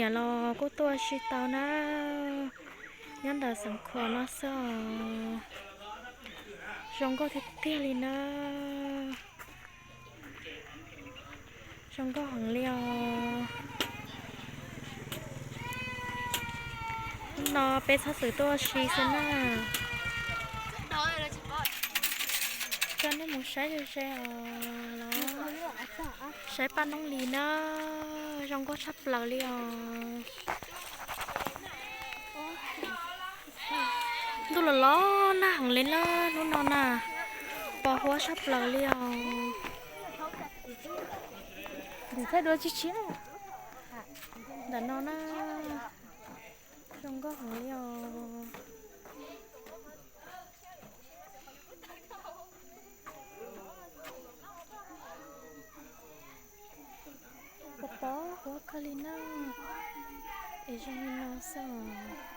Niam los kuj tuaj ua si tau na, nyob ntawm Xeev Khuam no xwb os. Zoo nkauj tiag tiag li na, zoo nkauj heev li os. Hnub no peb txhob txwm tuaj ua si xwb na. Coj nej mus saib ze ze os los, saib paj noob lis na, zoo nkauj tshaj plaws li os. Ntuj los los nag heev li na hnub no na, pos huab tshaj plaws li os. Ntawm no na, zoo nkauj heev li os. Pos pos huab kawg li na, es zoo li no xwb os.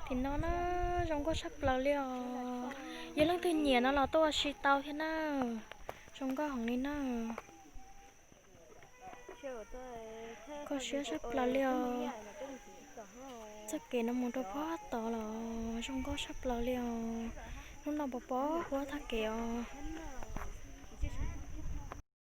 Tim no na, zoo nkauj tshaj plaws li os. Yog leej twg nyiam no los tuaj ua si tau thiab na. Zoo nkauj heev li na. Kho siab tshaj plaws li os. Txoj kev no mus rau pob tod los zoo nkauj tshaj plaws li os. Hnub no pos pos huab txoj kev os.